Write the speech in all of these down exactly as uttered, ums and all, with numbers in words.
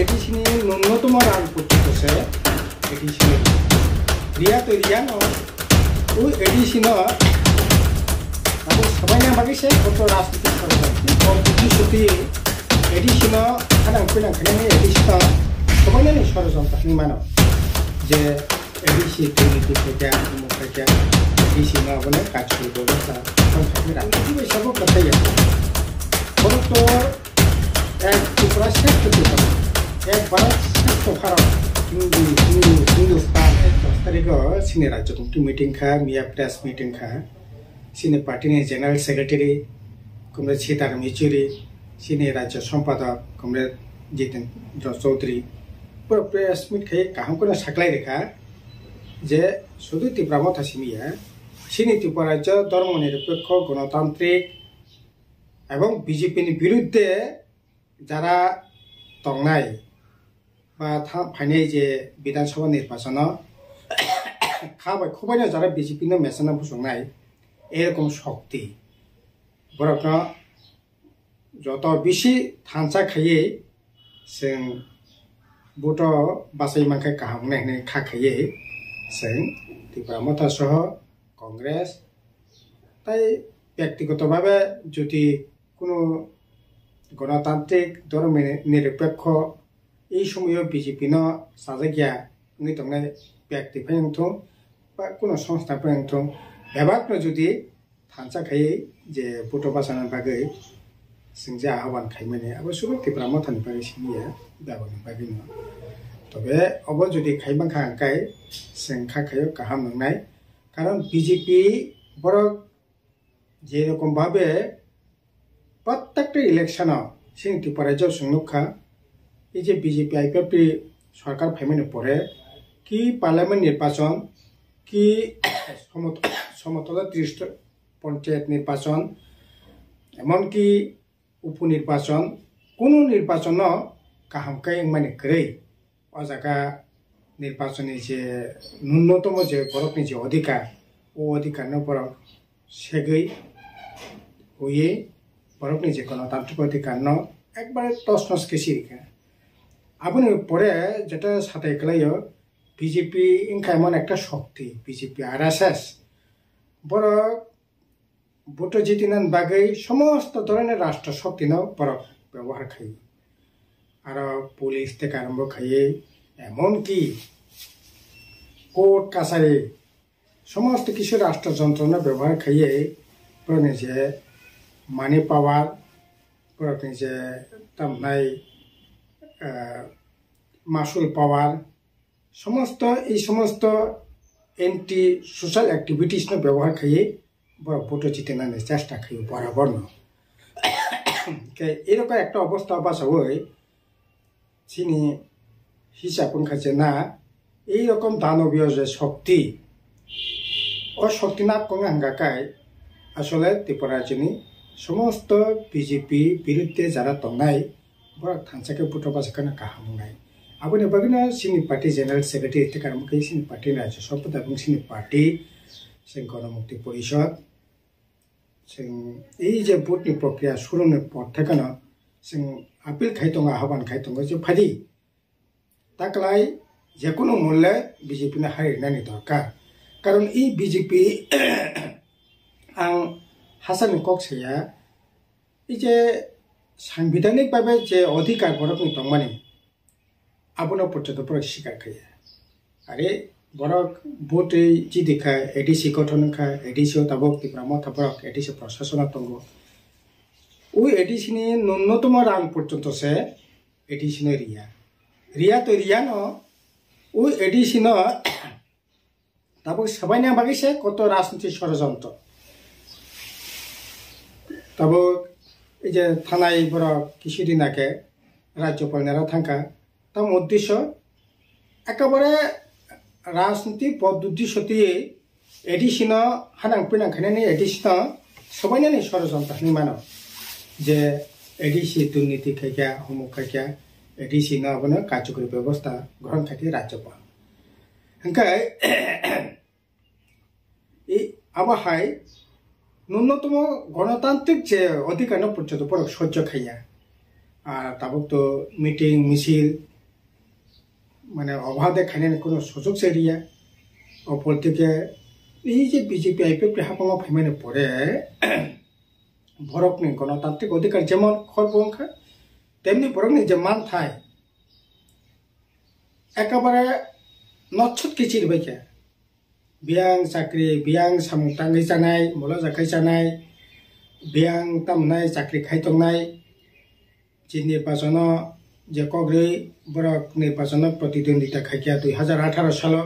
ADC ni nunnotomo rang porjonto se ADC ni riya to riya no, o ADC no abo sabaina bagwi se koto rajniti sorojontro, koto buddhi suti ADC no hanang pinang khainani ADC no sabainani sorojontro hinwi mano je ADC turniti khaikha, omo khaikha, ADC no abono kachwlwi bebostha tong khaikha, rajniti bai sabo kwthai ya. Borok to এক ত্রিপুরা শ্রেষ্ঠ ত্রিপুরা, এক ভারত শ্রেষ্ঠ ভারত, হিন্দু, হিন্দু, হিন্দুস্তান. দশ তারিখো chini rajyo committee meeting kha, miya press meeting kha. Chini party ni general secretary Comrade Sitaram Yechury, chini rajyo sompadok Comrade Jitendra Chaudhary, pura press meet khai kaham kheno saklai rikha je sudu Tipra Motha simi ya, chini Tripura rajyo dhormo niripekho, gonotantrik ebong BJP ni birudde jara tongnai ba tha-, phainai je Bidhan Sabha nirbachono kha bai khubaino jara BJP no mesana buchungnai, erokom shokti borokno joto bisi thansa khaiwi chwng vote o bachai mankha kaham wngnai hwnwi kha khaiwi chwng Tipra Motha soho Congress tai byaktigoto bhabe jodi kunu gonotantrik dhormo niripekho ei somoyo BJP no chajakya wngwi tongnai byakti phai wngthung ba kunu songstha phai wngthung, bebakno jodi thansa khai je vote o bachana bagwi chwng je ahoban khaimani abo sudu Tipra Mothani bagwi simi ya, bebakni bagwi no. Tobe obo jodi khai mankha hwnkhe chwng kha khaio kaham wngnai, karon BJP borok je rokom bhabe prottekta election o chini Tripura rajyo chwng nukha, ei je BJP IPFT sorkar phaimani pore ki parliament nirbachon, ki somot-, somotolo tris panchayat nirbachon, emonki upo nirbachon, kunu nirbachono kaham khe wngmani kwrwi. O jaga nirbachonni je nunnotomo je borokni je odhikar, o odhikarno borok segwi huiwi borokni je gonotantrik odhikarno ekbare tosnos khe sirikha. Aboni pore jeta satai kwlaio, BJP wngkha emon ekta shokti, BJP, RSS. Borok vote jitinani bagwi somosto dhoroner rashtra shoktino borok byabohar khai. Aro police theke arombo khaiwi, emonki court kachari somosto kisu rashtra jontrono byabohar khaiwi borokni je money power, borokni je tamnai, ah, masul power, somosto, ei somosto anti social activities no byabohar khaiwi borok vote jitinani chesta khaio boraborno. Khe erokom ekta obostha bachawi chini hisab wngkha je na, ei rokom danobiyo je shokti, o shokti nak wngkha hwnkha khe asole Tripura rajyoni somosto BJP birudde jara tongnai, borok thansa khe vote o bachai kheno kaham wngnai. Aboni bagwino chini party general secretary tei karamo khe chini party ni rajyo sabha tabuk chini party, chini Ganamukti Porishod, chwng ei je vote ni prokriya shuruni por thekeno chwng appeal khai tongo, ahoban khai tongo je phadi taklai jekunu mulle BJP no hari rinani dorkar. Karon ei BJP ang hachani kok saya, ei je sangbidhanik bhabe je odhikar borokni tongmani, abono porjonto borok sikar khaiya. Are borok vote jidi kha, ADC gothon wngkha, ADC o tabuk Tipra Motha borok ADC prosashono tongo. O ADC ni nunnotomo rang porjonto se ADC no riya. Riya to riya no, o ADC no tabuk sabaina bagwi se koto rajniti sorojontro. Tabuk ei je thanai borok kisudin age rajyopal nera thangkha, tamo uddesyo ekabare rajniti pod uddesyo twiwi ADC no hanang pinang khainani, ADC no sobainani sorojontro hinwi mano je ADC durniti khaikha, humuk khaikha, ADC no abono karjokori bebosta grohon khaikha rajyopal. Hingkhe i abo hai nunnotomo gonotantrik je odhikar no porjonto borok sojjo khaiya. Ar tabuk to meeting, misil, mane obhade khainani kuno sujog se riya. O politike ei je B J P I P F ni hapango phaimani pore borokni gonotantrik odhikar jemon khorbo wngkha, temni borokni je manthai ekabare nochot kichir bai kha. Biyang chakri, biyang samung tangwi chanai, molo jakai chanai, biyang tamnai chakri khai tongnai, je nirbachono je kok rwi borok nirbachono protidwondita khai kha dui hazar atharo salo.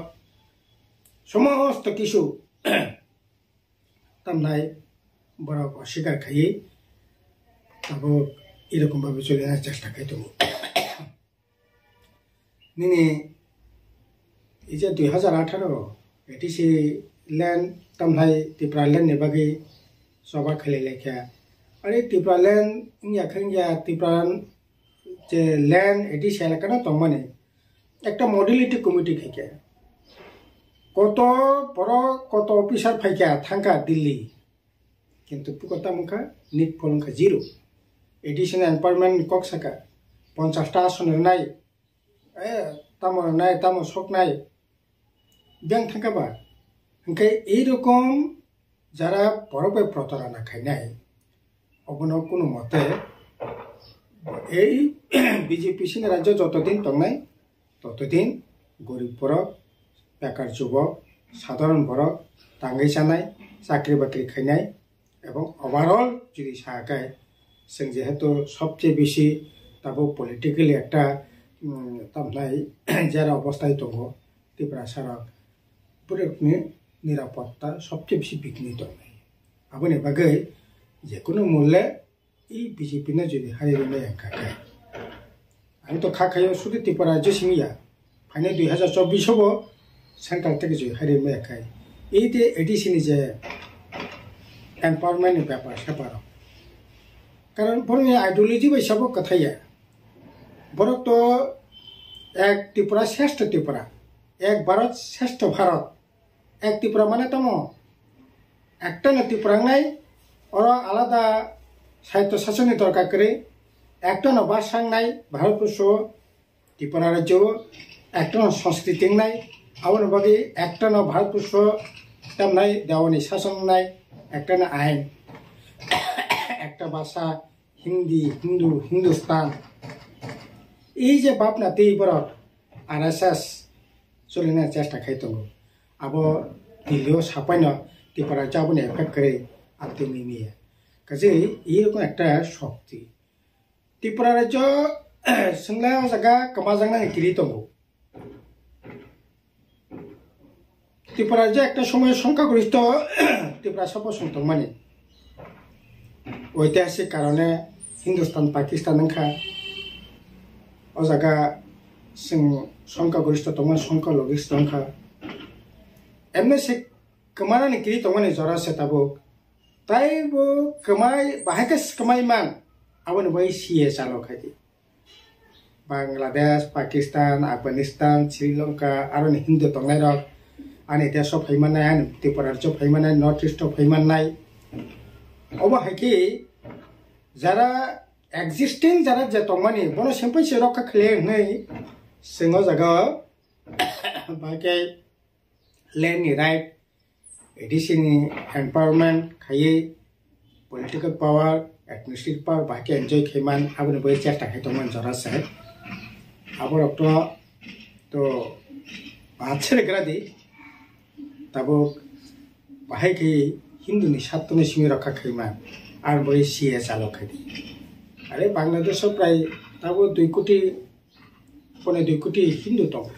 Somosto kisu tamnai borok oswikar khaiwi tabuk erokom bhabe choli na chesta khai tongo. Nini ije dui hazar atharo A D C land tamthai Tipra land ni bagwi choba khailai laikha. Are Tipra land wngya khe wngya Tipra je land A D C elaka no tongmani ekta modality committee khaikha. Koto borok koto officer phaikha thangkha Delhi. Kintu puko tamo wngkha, nit phol wngkha zero. A D C ni empowerment ni kok saka, ponchash ta ason rwnai, eh, tamo rwnai, tamo soknai, biyang thangkha ba? Hwnkhe ei rokom jara borok bai protarana khainai, obono kunu mote ei B J P sini rajyo joto din tongnai, totodin gorib borok, bekar jubok, sadharon borok tangwi chanai, chakri bakri khainai, ebong overall jodi sa khe chwng jehetu sobche bisi tabuk politically ekta, um, tamnai jera obostai tongo Tiprasa rok, borokni nirapotta sobche bisi bikni tongnai. Aboni bagwi jekunu mulle I B J P no jodi hari rwmai wngkha khe, ang to kha khaio sudu Tripura rajyo simi ya, phainai dui hazar chobbish o bo central theke jodi hari rwmai khe, ei de A D C ni je empowerment ni bepar separ rok, karon borokni ideology bai sabo kwthai ya, borok to ek Tripura shreshtha Tripura, ek Bharat shreshtha Bharat, ek Tripura mane tamo? Ekta no Tripura wngnai, oro alada sahitya sasoni dorkar kwrwi, ekta no basa wngnai Bharatborsho, Tripura rajyo, ekta no sanskriti wngnai, aboni bagwi ekta no Bharatborsho tamnai dewani sason wngnai, ekta no ain, ekta basa Hindi, Hindu, Hindustan. Ei je bapna tei borok R S S cholina chesta khai tongo. Abo Delhi o sapaino Tripura rajyo aboni effect kwrwi abtwi mimiya. Kaje ei rokom ekta shokti. Tripura rajyo swnglai o jaga kwmajaknani kiri tongo. Tripura je ekta somoy songkhagoristho Tiprasa bosong tongmani. Oitihasik karone Hindustan, Pakistan wngkha. O jaga chwng songkhagoristho tongmani, songkhologistho wngkha. Emne se kwmanani kiri tongmani jora se tabuk. Tai bo kwmai, bahai khe kwmai man, aboni bai C A chalo khai di. Bangladesh, Pakistan, Afghanistan, Sri Lanka, aroni Hindu tongnai rok, ani desh o phai mannai, ani Tripura rajyo phai mannai, North East o phai mannai. Obo hai khe jara existing jara je tongmani, bono simple se rokha khle hwnwi chwng o jaga o, bahai khe land ni right, A D C ni empowerment khaiwi political power, administrative power bahai khe enjoy khaiman, aboni bagwi chesta khai tongmani jora se. Aborok to, to bahai se gra di, tabuk bahai khe Hindu ni satto ni simi rokha khaiman, aboni bagwi C A chalo khai di. Are Bangladesh o prai tabuk dui koti pone dui koti Hindu tongo.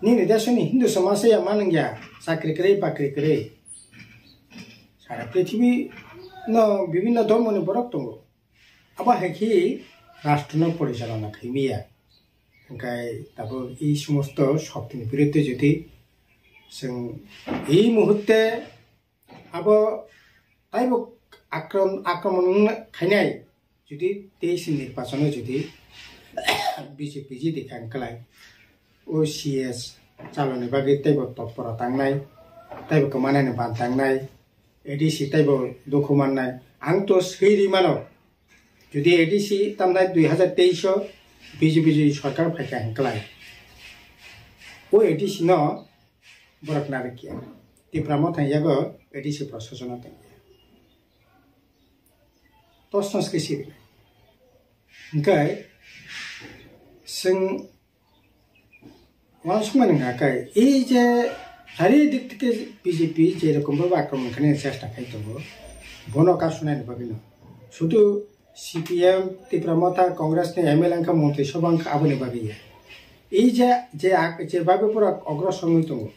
Nini desoni Hindu samaj ya manung ya, chakri kwrwi, bakri kwrwi. Sara prithibi no bibhinno dhormo ni borok tongo. Abo hai khe rashtra no porichalona khaimiya. Hwnkhe tabuk ei somosto shokti ni biruddhe jodi chwng ei muhurte abo taibo akron-, akromon wngna khainai, jodi teis ni nirbachono jodi B J P jidi kha wngklai, o C S chaloni bagwi taibo totpora tangnai, taibo kwmanani ban tangnai, A D C taibo dukhu mannai. Ang to swi ri mano, jodi A D C tamnai dui hazar teis o B J P jodi sorkar phaikha wngklai, O A D C no borok narwkya. Tipra Motha yago A D C prosasono tongya. Tosnos khe sibinai. Hwnkhe chwng uansukmani hwnkha khe, ei je chari dik theke B J P je rokom bhabe akromon khainani chesta khai tongo, bono kasunani bagwino. Sudu C P M, Tipra Motha, Congress ni M L A wngkha, montri sabha wngkha, aboni bagwi ya. Ei je, je ak-, je bagwi borok ogrosor wngwi tongo,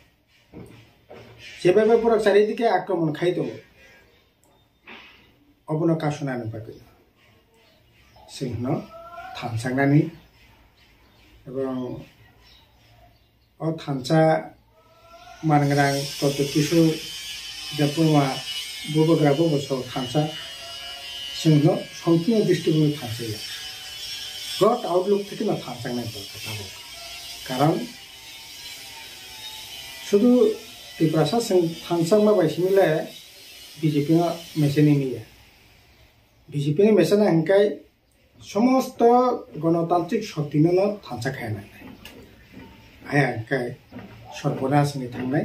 je bagwi borok charidike akromon khai tongo, obono kasunani bagwi chwng hwno thansa wngnani, ebong o thansa mangrang Toddo Kishore Debbarma bubagra bo bosong thansa, chwng hwno sompurno dristibo thansa ya. God outlook theke no thansa wngnai dorkar tabuk. Karon sudu Tiprasa chwng thansa wngma bai simi le B J P no mechani miya. B J P ni mechana hwnkhe somosto gonotantrik shokti no no thansa khai nangnai. Aya hwnkhe sorbonas wngwi thangnai.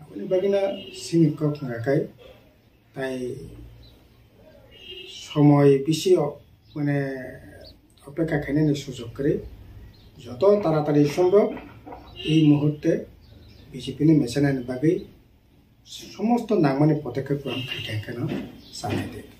Aboni bagwino chini kok hwnkha khe tai somoi bisi o, mane, opekha khainani sujok kwrwi. Joto taratari sombhob ei muhurte B J P ni mechanani bagwi somosto nangmani podokhep ang khai khai kheno sanai de.